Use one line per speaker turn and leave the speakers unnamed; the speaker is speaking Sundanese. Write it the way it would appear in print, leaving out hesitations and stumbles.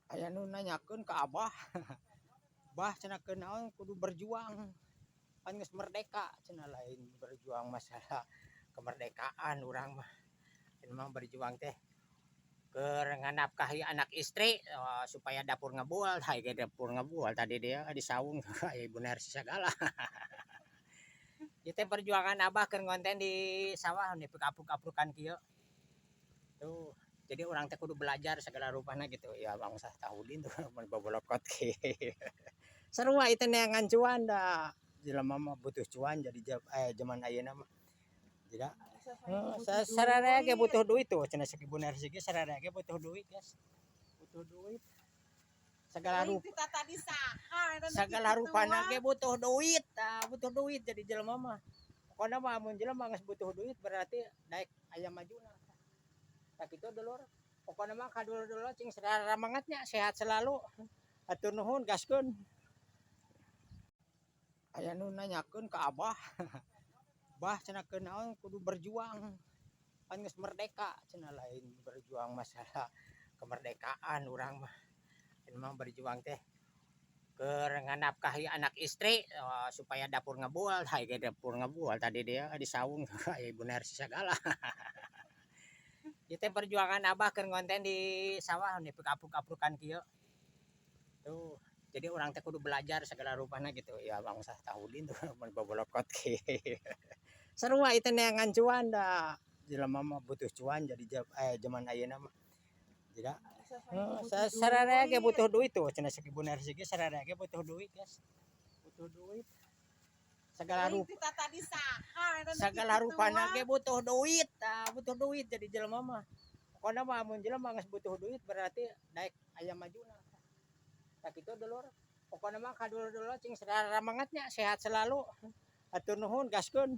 Aya nu nanyakeun ka Abah, "Bah," cenah, "kunaon kudu berjuang? Pan geus merdeka," cenah. Lain berjuang masalah kemerdekaan urang mah. Mah berjuang teh keur nganafkahi anak istri supaya dapur ngebul. Hai ge dapur ngebul tadi dia di saung aya Ibu Nersi sagala. Ieu teh perjuangan Abah keur ngonten di sawah nepi ka apruk-aprukan kieu. Tuh, jadi urang teh kudu belajar segala rupana gitu ya, bangsa tahudin tuh mun bobolokot. Sarua ieu teh neangan cuan, da jelema mah butuh cuan jadi zaman ayeuna mah. Tidak sararea ge butuh duit tuh cenah Ibu Nersi ge, sararea ge butuh duit, guys, butuh duit segala rupa.
Tadi saha?
Segala rupana ge butuh duit, tah, butuh duit jadi jelema mah. Pokona mah mun jelema geus butuh duit berarti daek aya majuna. Tah kitu, dulur. Pokona mah ka dulur-dulur cing saramangatnya, sehat selalu, hatur nuhun, gaskeun. Aya nu nanyakeun ka Abah, "Bah," cenah, "kunaon kudu berjuang? Pan geus merdeka," cenah. Lain berjuang masalah kemerdekaan urang mah. Mah berjuang teh keur nganafkahi anak istri supaya dapur ngebul. Hai ge dapur ngebul tadi dia di saung aya Ibu Nersi sagala. Ieu teh perjuangan Abah keur ngonten di sawah nepi ka apruk-aprukan kieu. Tuh, jadi urang teh kudu belajar segala rupana gitu ya, bangsa tahudin tuh mun bobolokot. Sarua ieu teh neangan cuan, da jelema mah butuh cuan jadi zaman ayeuna mah. Tidak sararea ge butuh duit tuh cenah Ibu Nersi ge, sararea ge butuh duit, guys, butuh duit segala rupa.
Tadi saha?
Segala rupana ge butuh duit, tah, butuh duit jadi jelema mah. Pokona mah mun jelema geus butuh duit berarti daek aya majuna. Tah kitu, dulur. Pokona mah ka dulur-dulur cing saramangatnya, sehat selalu, hatur nuhun, gaskeun.